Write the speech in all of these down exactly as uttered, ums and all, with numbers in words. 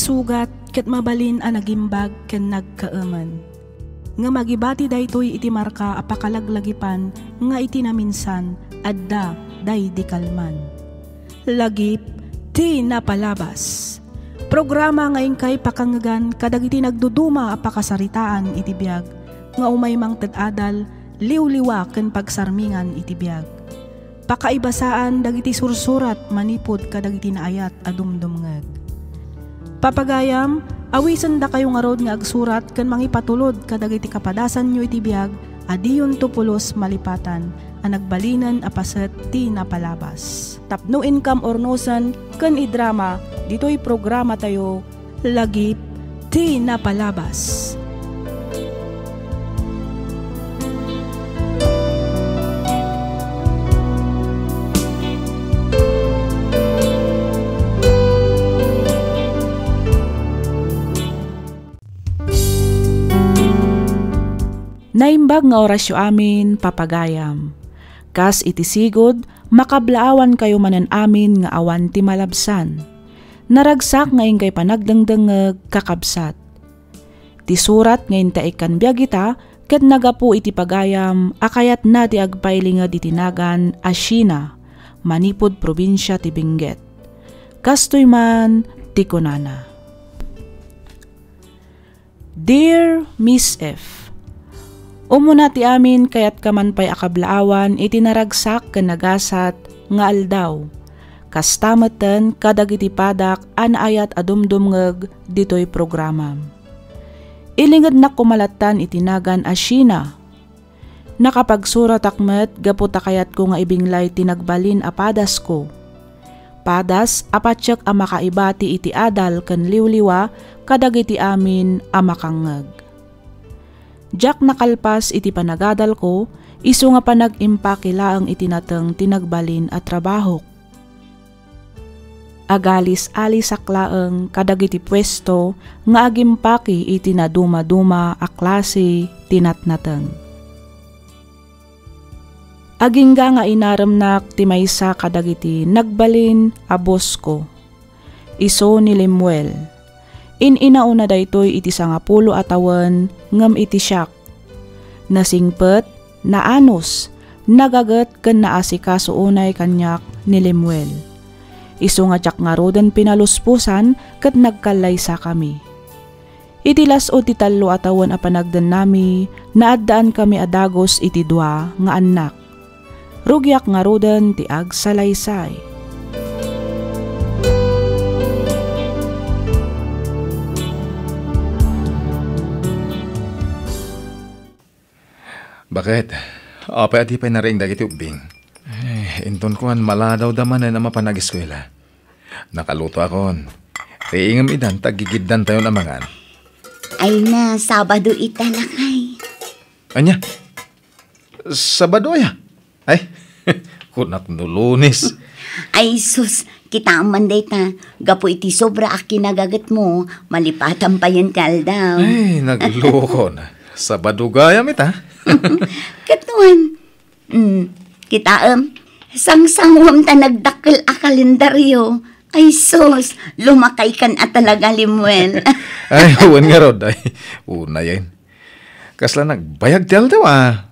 Sugat ket mabalin a nagimbag ken nagkaemen. Ngem agibati daytoy iti marka a pakalaglagipan nga iti naminsan adda daydi kalman. Lagip ti napalabas. Programa nga inkay pakangngegan kadagiti nagduduma a pakasaritaan iti biag nga umay mangted adal, liwliwa ken pagsarmingan iti biag. Pakaibasaan dagiti sursurat manipud kadagiti naayat a dumdumngeg. Papagayam, awisendakayo ngarud nga agsurat ken mangipatulod kadagiti kapadasanyo iti biag a diyonto pulos malipatan a nagbalinen a paset ti napalabas. Tapno inkam urnosen ken idrama ditoy programatayo, Lagip ti Napalabas. Naimbag nga orasyo amin, papagayam. Kas iti sigud, makablaawankayo manen amin nga awan ti malabsan. Naragsak nga inkay panagdengdengngeg, kakabsat. Ti surat nga intaikkan biag ita ket naggapu iti pagayam a kayatna ti agpailinged iti nagan a Sheena, manipud probinsia ti Benguet. Kastoy man ti kunana. Dear Miss F, umuna ti amin, kayatka man pay a kablaawan iti naragsak ken nagasat nga aldaw. Kasta metten kadagiti padak a naayat a dumdumngeg ditoy programam. Ilingednak koma lattan iti nagan a Sheena. Nakapagsuratak met gapu ta kayatko nga ibinglay ti nagbalin a padasko. Padas a patiek a makaibati iti adal ken liwliwa kadagiti amin a makangngeg. Diak nakalpas iti panagadalko, isu nga panag-impaki laeng iti nateng ti nagbalin a trabahok. Agalis-alisak laeng kadagiti puesto nga agimpaki iti nadumaduma a klase ti natnateng. Agingga nga inaremnak ti maysa kadagiti nagbalin a bosko. Isu ni Lemuel. In-inauna daytoy iti sangapulo a tawen ngem iti siak. Nasingpet, naanus, nagaget ken naasikaso unay kaniak ni Lemuel. Isu nga diak ngaruden pinalusposan ket nagkallaysakami. Iti las-ud ti tallo a tawen a panagdennami, naaddaankami a dagus iti dua nga annak. Rugiak ngaruden ti agsalaysay. Baket, apay a di pay nariing dagiti ubbing? Eh, inton kuan, maladawda manen a mapan ageskuela. Nakalutoakon. Riingem idan ta aggigiddantayon a mangan. Ay na, Sabado ita, lakay. Ania? Sabado aya? Ay, kunak no Lunes. Ay sus, kitaem man dayta, gapu iti sobra a kinagagetmo, malipatan payen ti aldaw. Ay, nagloko na. Sabado gayam ita. Katuan. Mm, kitaem, sangsanguem ta nagdakkel a kalendario. Ay sus, lumakaykan a talaga, Lemuel. Ay, wen ngarud, ay, unayen. Kasla nagbayag ti aldaw, a.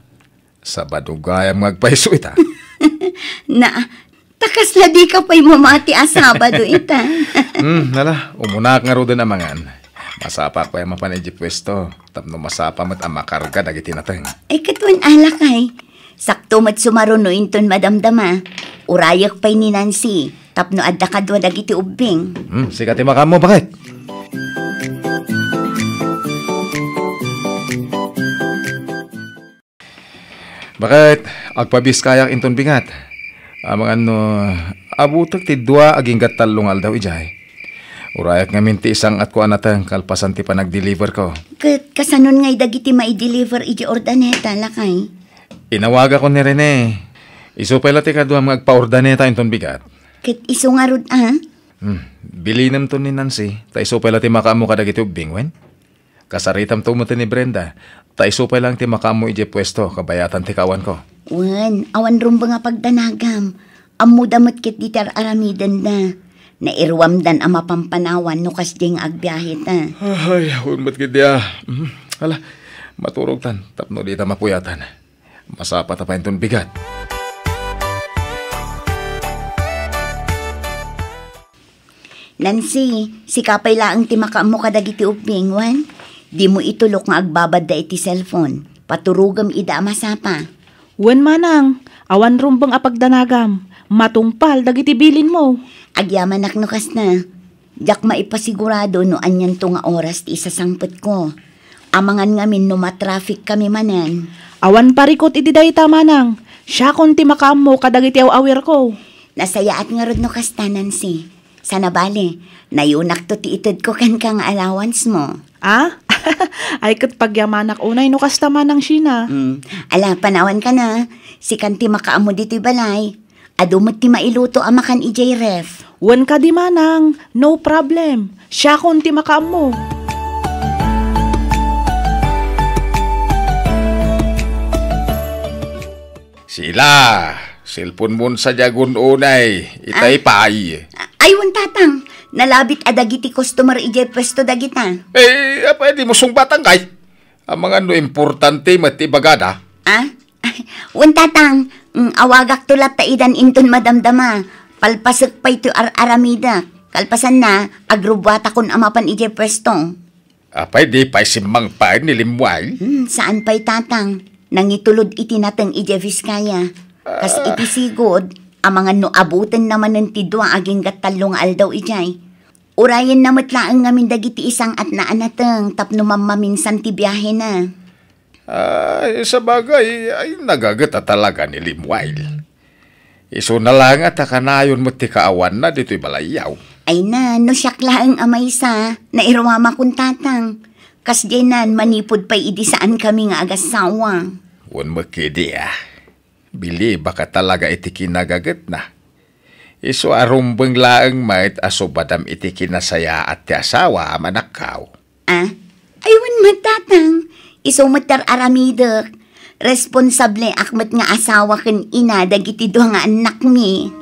Sabado gayam nga agpayso ita. Na, ta kasla dika pay mamati a Sabado ita. Hmm, nala, umunak ngaruden a mangan. Masapaak pay a mapan idiay puesto, tapno masapa met a makarga dagiti nateng. Ay, katuan a lakay. Sakto met sumaruno inton madamdama. Urayek pay ni Nancy, tapno adda kadua dagiti ubbing. Hmm, sika ti makaammo, baket. Baket, agpabiskayak inton bigat. Amangan no, abutek ti dua agingga tallo nga aldaw idiay. Urayak ngamin ti isang-atko a nateng kalpasan ti panagdeliver ko. Ket kasanon ngay dagiti maideliver idiay Urdaneta, lakay? Inawagakon ni Rene. Isu pay la ti kaduam nga agpa-Urdaneta inton bigat. Ket isu ngarud a? Hmm, bilinemto ni Nancy, ta isu pay la ti makaammo kadagiti ubbing, wen? Kasaritamto met ni Brenda, ta isu pay lang ti makaammo idiay puesto, kabayatan ti kaawanko. Wen, awan rumbeng a pagdanagam. Ammoda met ket dita ar-aramidenda. Nairuamdan a mapampanawan no kasdiay nga agbiaheta. Ay, wen met ketdi a. Mhm. Ala, maturogtan tapno dita mapuyatan. Masapata pay inton bigat. Nancy, sika pay laeng ti makaammo kadagiti ubbing, wen? Dimo itulok nga agbabadda iti cellphone. Paturogem ida a masapa. Wen manang, awan rumbeng a pagdanagam. Matungpal dagiti bilinmo. Agyamanak no kasta. Diak maipasigurado no anianto nga oras ti isasangpetko. Amangan ngamin no matraffic kami manen. Awan parikut iti dayta, manang. Siakon ti makaammo kadagiti aw-awirko. Nasayaat ngarud no kasta, Nancy. Sana bale, nayonakto ti itedko kenka nga allowance mo. Ah? Ay, ket pagyamanak unay no kasta, manang Sheena. Mm. Ala, panawanka na. Sikan ti makaammo ditoy balay. Adu met ti mailuto a makan idiay ref. Wen kadi, manang, no problem. Siakon ti makaammo. Sheila, cellphone mon sadiay gun-unay. Itay Ah. pay. Ay, wen, tatang. Nalabit a dagiti customer idiay pwesto dagita. Eh, apay, dimo sungbatan kay? Amangan no importante met ti ibagada. Ah? Wen, tatang, mm, awagakto latta idan inton madamdama. Palpasek pay ti ar-aramidek. Kalpasanna, agrubbuatakon a mapan idiay pwesto. Apay, di pay simmangpet ni Lemuel? Hmm, saan pay, tatang. Nangitulod iti nateng idiay Vizcaya. Kas Ah. iti sigud, amangan no abutenna manen ti dua agingga tallo nga aldaw idiay. Urayenna met laeng ngamin dagiti isang-atna a nateng tapno mammaminsan ti biahena. Ay, sabagay, ay, nagaget a talaga ni Lemuel. Isuna laeng a ta kanayon met ti kaawanna ditoy balayyo. Ay na, no siak laeng a maysa, nairuamakon, tatang. Kasdiay nan, manipud pay idi saankami nga agassawa. Wen met ketdi a. Bilibak a talaga iti kinagagetna. Isu a rumbeng laeng met a subadam iti kinasayaat ti asawa a manakkaw. Ah? Ay, wen met, tatang. Isu met ti ar-aramidek. Responsableak met nga asawa ken ina dagiti dua nga annakmi.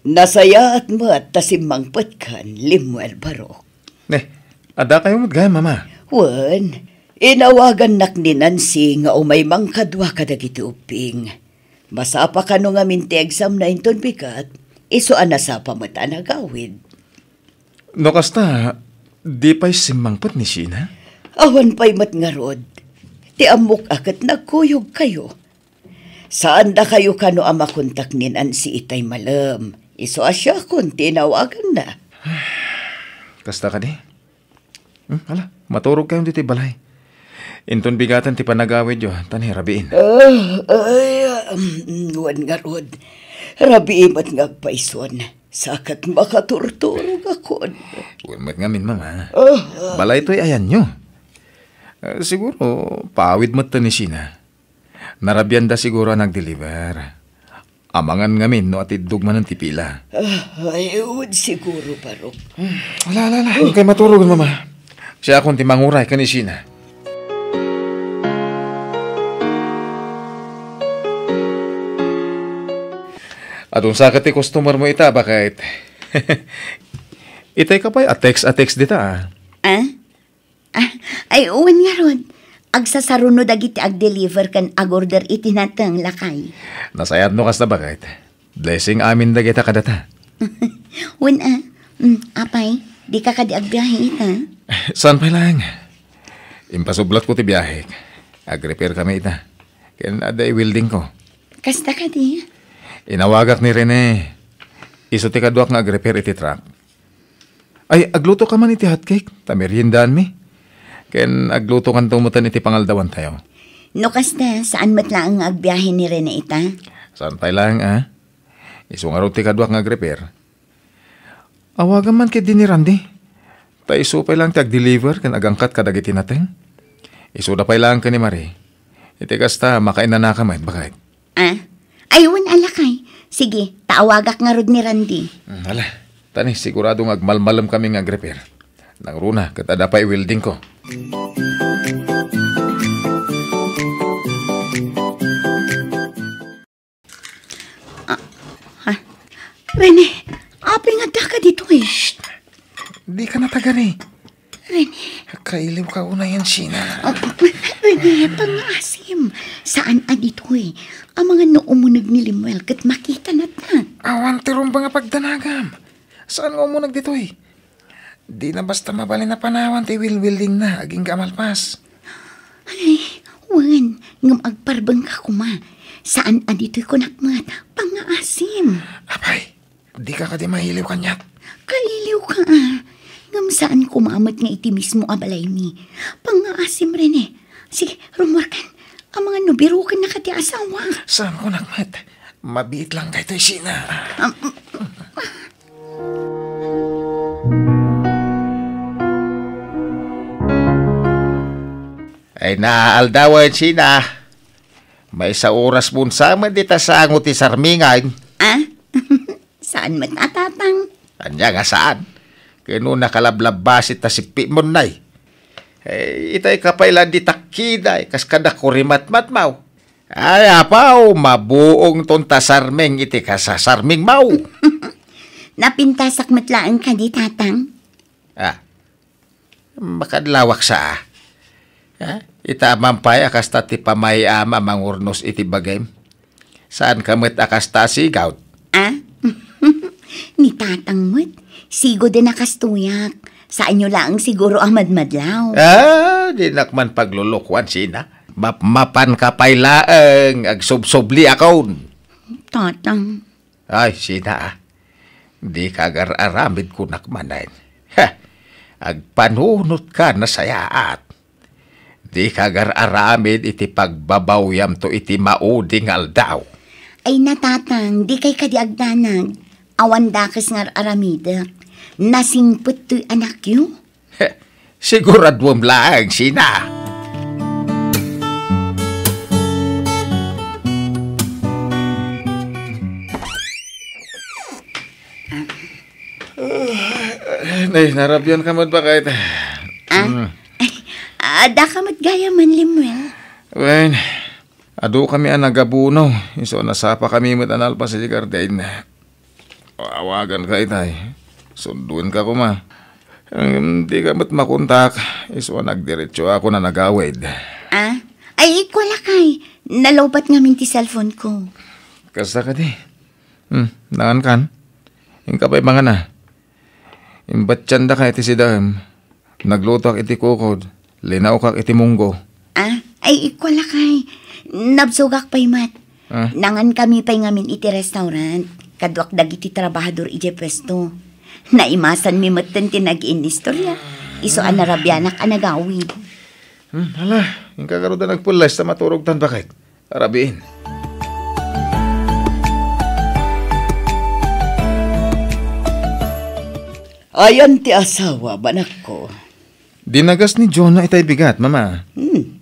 Nasayaat met ta simmangpetkan, Lemuel Barok. Ne, addakayo met gayam, Mama? Wen, inawagannak ni Nancy nga umay mangkadua kadagiti ubbing. Masapa kano ngamin ti examna inton bigat, isu a nasapa met a nagawid. No kasta, di pay simmangpet ni Sheena? Awan pay met ngarud. Ti ammok a ket nagkuyogkayo. Saandakayo kano a makontak ni Nancy itay malem. Isu a siakon ti inawaganna. Kasta kadi? Hmm, ala, maturogkayon ditoy balay. Inton bigaten ti panagawidyo, ta ni rabiin. Ah, ay, um, wen ngarud. Rabii met nga agpayson. Saket makaturturogakon. Wen met ngamin, Mama. Ah, ah. Balay toy ayanyo. Eh, siguro, paawid met ta ni Sheena. Narabianda siguro a nag-deliver. Amangan ngamin no atiddog manen ti pila. Ah, ay, wen siguro, Barok. Hmm, ala, ala, ala. Inkay maturog, Mama. Siakon ti manguray ken ni Sheena. Adun sa ket ti customer mo ita, baket. Itay ka pay a text a text dita, ah. Ah? Ah, ay, wen ngarud. Agsasaruno dagiti ag-deliver ken ag-order iti nateng, lakay. Nasayaat no kasta, baket. Blessing amin dagita kadata. Wen a. Mm, apay, dika kadi agbiahe ita? Saan pay laeng? Impasublatko ti biahek. Ag-repair kami ita. Ken adda i-weldingko. Kasta kadi? Inawagak ni Rene. Isu ti kaduak nga ag-repair iti truck. Ay, agluto ka man iti hotcake, ta meriendaanmi. Ken agluto kanto metten iti pangaldawantayo. No kasta, saan met laeng nga agbiahe ni Rene ita? Saan pay laeng, a? Isu ngarud ti kaduak nga ag-repair. Awagam man ketdi ni Randy. Ta isu pay laeng ti ag-deliver ken agangkat kadagiti nateng. Isuda pay laeng ken ni Marie. Iti kasta, makainanaka met, baket. Ah? Ay, wen a, lakay. Sige, ta awagak ngarud ni Randy. Hmm, ala. Ta ni, sigurado nga agmalmalem kami nga ag-repair. Nangruna, ket adda pay weldingko. Rene, apay nga addaka ditoy? Shh! Dika natagari. Rene. Kailiwka unay, Sheena. Ah, Rene, pangngaasim. Saan a ditoy. Amangan no umuneg ni Lemuel ket makitana ta. Awan ti rumbeng a pagdanagam. Saan nga umuneg ditoy? Dina basta mabalin a panawan ti wilwilingna agingga a malpas. Ay, wen, ngem agparbengka koma. Saan a ditoy kunak met, pangngaasim. Apay, dika kadi mailiw kaniak? Kailiwka, a. Ngem saan koma met nga iti mismo a balaymi. Pangngaasim, Rene. Sige, rummuarkan. Amangan no birukennaka ti asawa. Saan kunak met? Mabiit lang daytoy, Sheena. Am, Ay, naaldawen, Sheena. Maysa oras mo sa met dita sango ti sarmingan. Ah? Saan met a, Tatang? Ania nga saan? Ken no nakalablabasit ta sippi mo nay. Eh, itay ka pay la di takkiday, kas kada kurimatmatmaw. Ay, apaw, mabuong ton ta sarming iti kasasarming maw. Napintasak met laeng kadi, Tatang? Ah, makadlawak sa, ah. Ha? Ita man pay a kasta ti pamay-am a mangurnos iti bagim. Saan ka met a kasta a sigawt? Ah? Ni Tatang met, sigoden a kastoyak. Saanyo laeng siguro a madmadlaw. Ah, dinak man paglulukuan, Sheena. Mapmapan ka pay laeng, agsubsubli akon. Tatang. Ay, Sheena, ah. Dika agar-aramid kunak manen. Ha! Agpanunotka nasayaat. Dika agar-aramid iti pagbabawyamto iti maudi nga aldaw. Ay, na, Tatang, dikay kadi agdanag. Awan dakes nga ar-aramidek. Nasingpet toy anakyo. Siguraduem laeng, Sheena. Nay, narabian ka met, baket? Ah? Mm. Ay, adda ka met gayam, Lemuel? Wen, adu kami a nagabuno. Isu a nasapa kami met a nalpas iti garden. Awagan ka itay. Sunduen ka koma. Ngem di ka met makontak. Isu a nagdiretso ako a nagawid. Ah? Ay, ikwa lakay. Nalowbat ngamin ti cellphone ko. Kasta kadi? Hmm, nangan kan? Inka pay mangana. Imbattiandaka iti sidaem. Naglutoak iti kukod, linawkak iti munggo. Ah, ay, ikwa lakay. Nabsogak pay met. Ah. Nangan kami pay ngamin iti restaurant. Kaduak dagiti trabahador idiay puesto. Naimasanmi metten ti nag-inistorya. Isu a narabianak a nagawid. Hmm, hala, inka garud a nagpulles ta maturogtan, baket. Arabiin. Ayan ti asawa, anakko. Dinagas ni Jonah itay bigat, Mama. Hmm.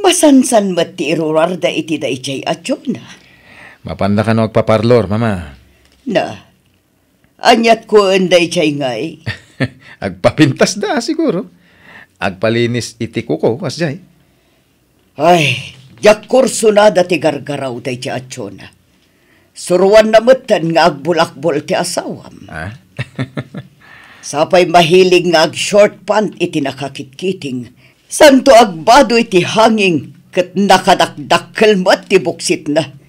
Masansan met ti irurarda iti daydiay a Jonah. Mapanda kano agpaparlor, Mama? Na, aniat koen daydiay ngay? Agpapintasda, siguro. Agpalinis iti kuko, kasdiay. Ay, diak kursunada ti gargaraw daydiay a Jonah. Suroanna metten nga agbulakbol ti asawam. Ah? Sapay mahilig nga ag-short pant iti nakakitkiting. Santo agbado iti hanging ket nakadakdakkel met ti buksitna.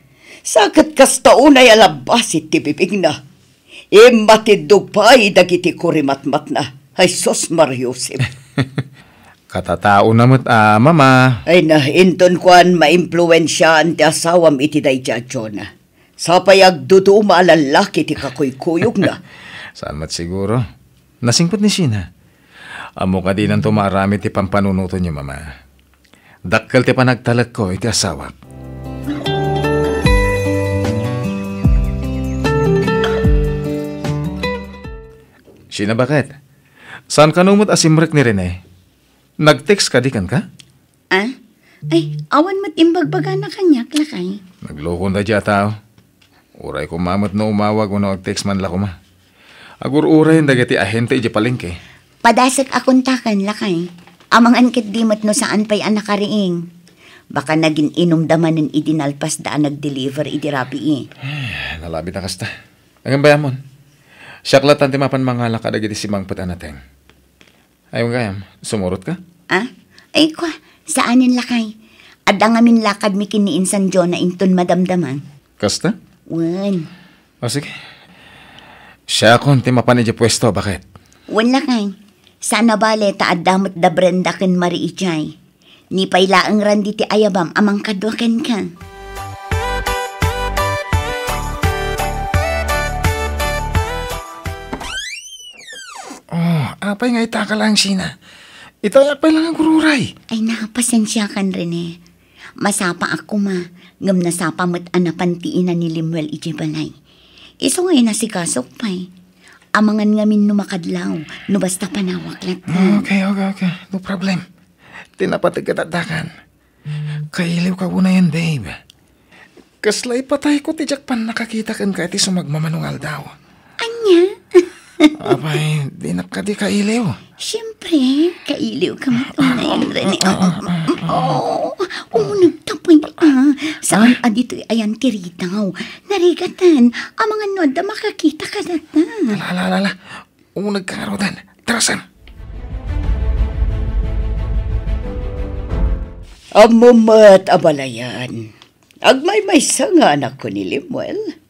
Sa ket kasta unay a labbasit ti bibigna. Immatiddog pay dagiti kurimatmatna. Ay, sus, Mariusip. Katataona met a, Mama. Ay na, inton kuan, maimpluensiaan ti asawam iti daydiay a Jonah. Sapay agduduma a lallaki ti kakuykuyogna. Saan met siguro? Nasingpet ni Sheena. Ammo kadinanto maaramid ti pampanunotenyo, Mama. Dakkel ti panagtalekko iti asawak. Sheena, baket? Saan kano met a simrek ni Rene? Nag-text kadi kenka? Ah? Ay, awan met imbagbagana kaniak, lakay. Naglokon daydiay a tao. Uray koma met no umawag wenno ag-text man la koma. Agur-urayen dagiti ahente idiay palengke. Padasek a kontaken, lakay. Amangan ketdi met no saan pay a nakariing. Baka nagin-inumda manen idi nalpasda a nag-deliver idi rabii. Nalabit a kasta. Ngem bayamon, Siak latta ti mapan mangala kadagiti simangpet a nateng. Ay, gayam, sumurotka? Ah? Ay, kua, saanen lakay. Adda ngamin lakadmi ken ni Insan Jonah inton madamdama. Kasta? Wen. O, sige. Siakon ti mapan idiay puesto, baket? Wen lakay. Saan a bale ta adda met da Brenda ken Marie idiay. Ni pay laeng ran diti ayabam a mangkadua kenka. Oh, apay nga itaka laeng, Sina? Itay apay lang agururay. Ay, napasensiakan, Rene. Masapa a koma, ngem nasapa met a napan ti ina ni Lemuel idiay balay. Isu nga inasikasok pay. Amangan ngamin no makadlaw, no basta panawak latta. Ah, okay, okay, okay. No problem. Ti napateg ket addakan. Kailiwka unayen, babe. Kasla ipatayko ti diak pannakakita kenka iti sumagmamano nga aldaw. Ania? Apay, dinak kadi kailiw? Siyempre, kailiwka met unayen, Rene. Ah, ah, ah, ah, ah. Oh, umunegta pay, ah. Saan a ditoy ayan ti ridaw. Narigatan, amangan no adda makakita kadatta. Ala, ala, ala, ala. Uneg ka ngaruden. Tara, Sam. Ammom met, abalayan. Agmaymaysa nga anakko ni Lemuel.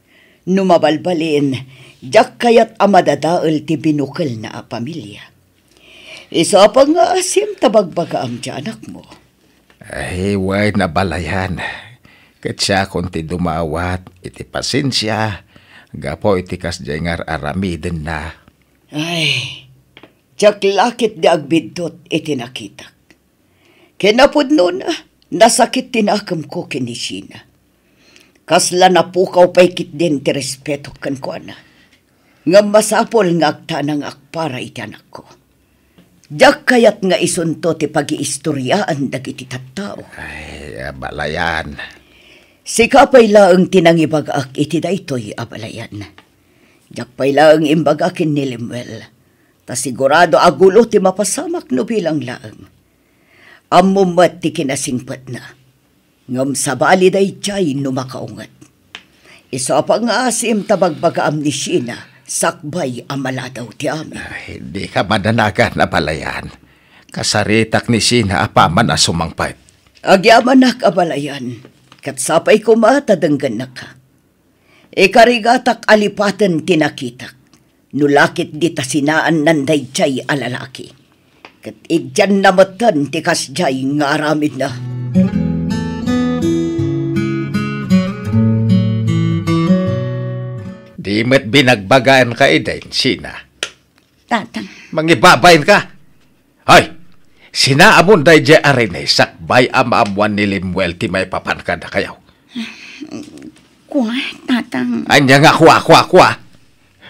No mabalbalin, diak kayat a madadael ti binukelna a pamilia. Isu a pangngaasim ta bagbagaam ti anakmo. Ay, wen, abalayan. Ket siakon ti dumawat iti pasensia gapu iti kasdiay nga ar-aramidenna. Ay, diak la ketdi agbiddut iti nakitak. Kinapudnona, nasakit ti nakemko ken ni Sheena. Kasla napukaw pay ketdin ti respeto kenkuana. Ngem masapul nga agtana nga agpara iti anakko. Diak kayat nga isunto ti pagiistoriaan dagiti tattao. Ay, abalayan. Sika pay laeng ti nangibagaak iti daytoy, abalayan. Diak pay laeng imbaga ken ni Lemuel. Ta sigurado a gulo ti mapasamak no bilang laeng. Ammom met ti kinasingpetna. Ngem sabali daydiay no makaunget. Isu a pangngaasim ta bagbagaam ni Sheena, sakbay a maladaw ti amin. Ay, dika madanagan, abalayan. Kasaritak ni Sheena apaman a sumangpet. Agyamanak, abalayan. Ket sapay koma ta denggennaka. Ikarigatak a lipaten ti nakitak. No la ketdi ta sinaannan daydiay a lalaki. Ket idianna metten ti kasdiay nga aramidna. Di met binagbagaenka idi, Sheena. Tata. Mangibabain ka. Hoy, sinaamon daydiay a Rene sakbay a maammoan ni Lemuel ti maipapan kadakayo. Kua, Tatang. Ania nga kua, kua, kua?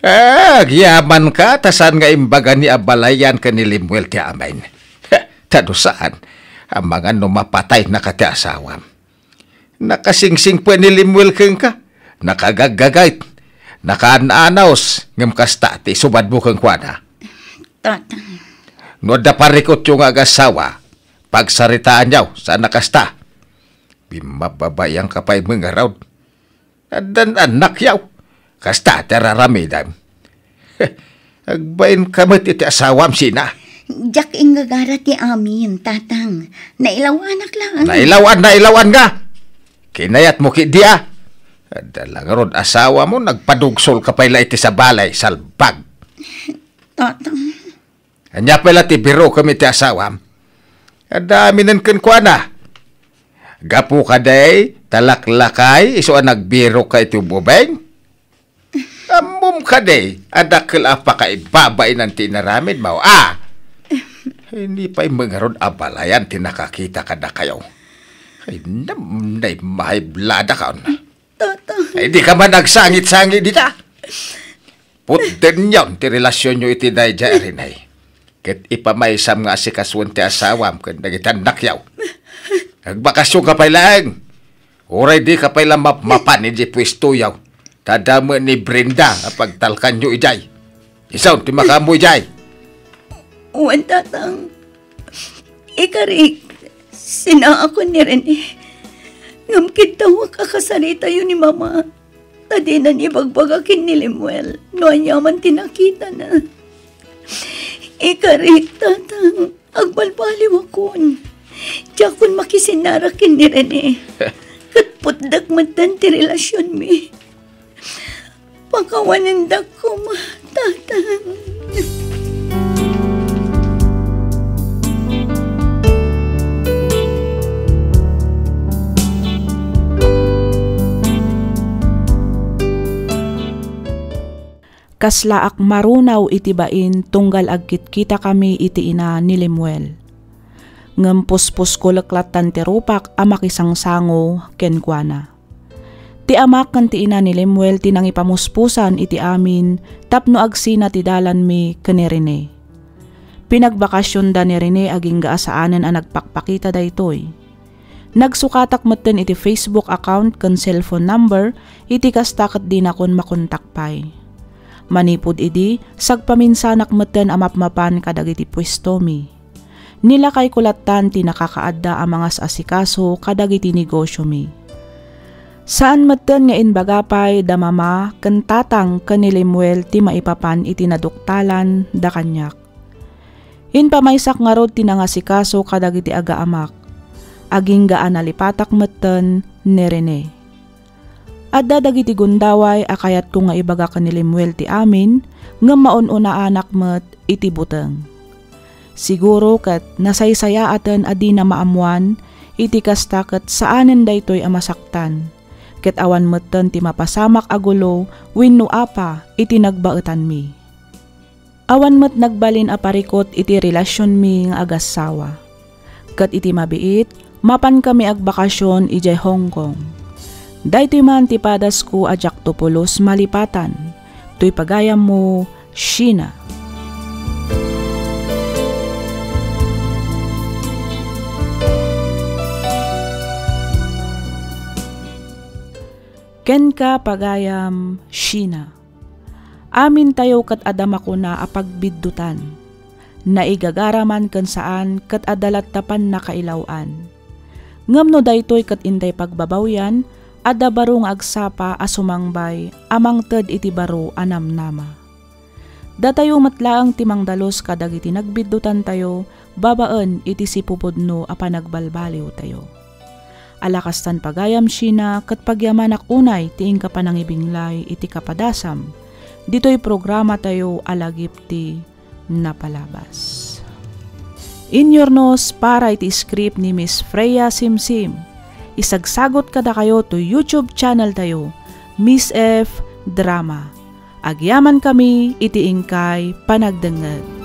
Eh, agyamanka ta saan nga imbaga ni abalayan ken ni Lemuel ti amin. Ta no saan, amangan no mapataynaka ti asawam. Nakasingsingpet ni Lemuel kenka. Nakagaggagayt. Nakaan-anaws. Ngem kasta ti isubadmo kenkuana. Tatang. No adda parikutyo nga agasawa, pagsaritaanyo, saan a kasta. Bimmababaianka pay met ngarud. Addan annakyo. Kasta ti ar-aramidem. Agbainka met iti asawam, Sheena. Diak ingagara ti amin, Tatang. Nailawanak laeng. Nailawan, nailawan nga! Kinayatmo ketdi a. Adda la ngarud asawam, nagpadugsolka pay la iti sabali, salbag. Tatang. Ania pay la ti birokem iti asawam? Adda aminen kenkuana. Gapu kadi ta laklakay isu a nagbirokka iti ububeng? Ammom kadi a dakkel a pakaibabainan ti inaramidmo, a? Idi pay met ngarud abalayan ti nakakita kadakayo. Ay, nam-, nay maibladakon. Tata. Ay, dika man agsangit-sangit dita. Putdenyon ti relasionyo iti daydiay a Rene. Ket ipamaysam nga asikasuen ti asawam ken dagiti annakyo. Agbakasyoka pay laeng. Uray dika pay la mapmapan idiay puestoyo. Ta adda met ni Brenda a pagtalkanyo idiay. Isu ti makaammo idiay. Wen, Tatang. Ikarik, sinaakon ni Rene. Ngem kiddawek a kasaritayo ni Mama. ta dinan ibagbaga ken ni Lemuel no aniaman ti nakitana. Ikarik, Tatang, agbalbaliwakon. Diakon makisinnarak ken ni Rene. Ket putdek metten ti relasionmi. Pakawanendak koma, Tatang. Kaslaak marunaw iti bain tunggal agkitkitakami iti ina ni Lemuel. Ngem puspusolek lattan ti rupak a makisangsango kenkuana. Ti amak ken ti ina ni Lemuel ti nangipamuspusan iti amin tapno agsina ti dalanmi ken ni Rene. Pinagbakasionda ni Rene agingga a saanen a nagpakpakita daytoy. Nagsukatak metten iti Facebook account ken cellphone number, iti kasta ket dinakon makontak pay. Manipud idi, sagpaminsanak metten a mapmapan kadagiti puestomi. Nilakayko lattan ti nakakaadda a mangas-asikaso kadagiti negosiomi. Saan metten nga imbaga pay da mama ken tatang ken ni Lemuel ti maipapan iti naduktalan da kaniak. Impamaysak ngarud ti nangasikaso kadagiti agaamak. Agingga a nalipatak metten ni Rene. Adda dagiti gundaway a kayatko nga ibaga ken ni Lemuel ti amin, ngem maun-unaanak met iti buteng. Siguro ket nasaysayaaten a dina maammoan, iti kasta ket saanen daytoy a masaktan, ket awan metten ti mapasamak a gulo wenno apa iti nagbaetanmi. Awan met nagbalin a parikut iti relasionmi nga agassawa. Ket iti mabiit, mapankami agbakasion idiay Hong Kong. Daytoy man ti padasko a diakto pulos malipatan. Toy pagayammo, Sheena. Kenka, pagayam, Sheena. Amintayo ket adda makuna a pagbiddutan. Naigagara man ken saan ket adda latta pannakailaw-an. Ngem no daytoy ket intay pagbabawian, adda baro nga agsapa a sumangbay a mangted iti baro a namnama. Datayo met laeng ti mangdalus kadagiti nagbiddutantayo babaen iti sipupudno a panagbalbaliwtayo. Ala kastan pagayam, Sheena, ket pagyamanak unay ti inka panangibinglay iti kapadasam ditoy programatayo a Lagip ti Napalabas. Inyurnos para iti script ni Miss Freya Simsim. Isagsagot kadakayo to YouTube channel tayo, Miss F Drama. Agyamankami iti inkay panagdengngeg.